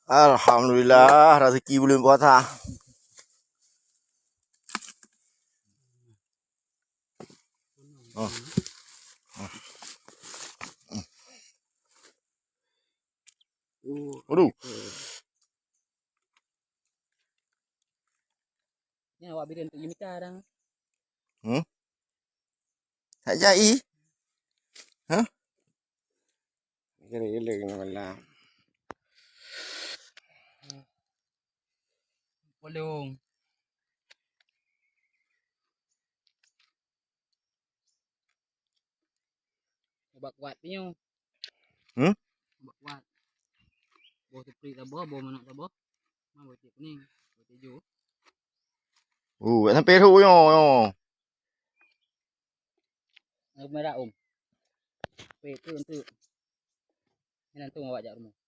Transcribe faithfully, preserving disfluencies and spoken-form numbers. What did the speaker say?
Alhamdulillah, rezeki buleuen puasa. Oh. Aduh. Ni awak bireuen tu imita dang. Hmm? Tak jai. Hah? Gele-gele kena malam. Polong. Ubat kuat nyoe. Hmm? Ubat kuat. Boh teuprit saboh, boh manok saboh. Ma boh tiep kuning, boh tiep ju. Uh, sampai ruk nyoe, nyoe. Merah, Om. Weh, tu, tu. Ni langsung awak jak rumoh.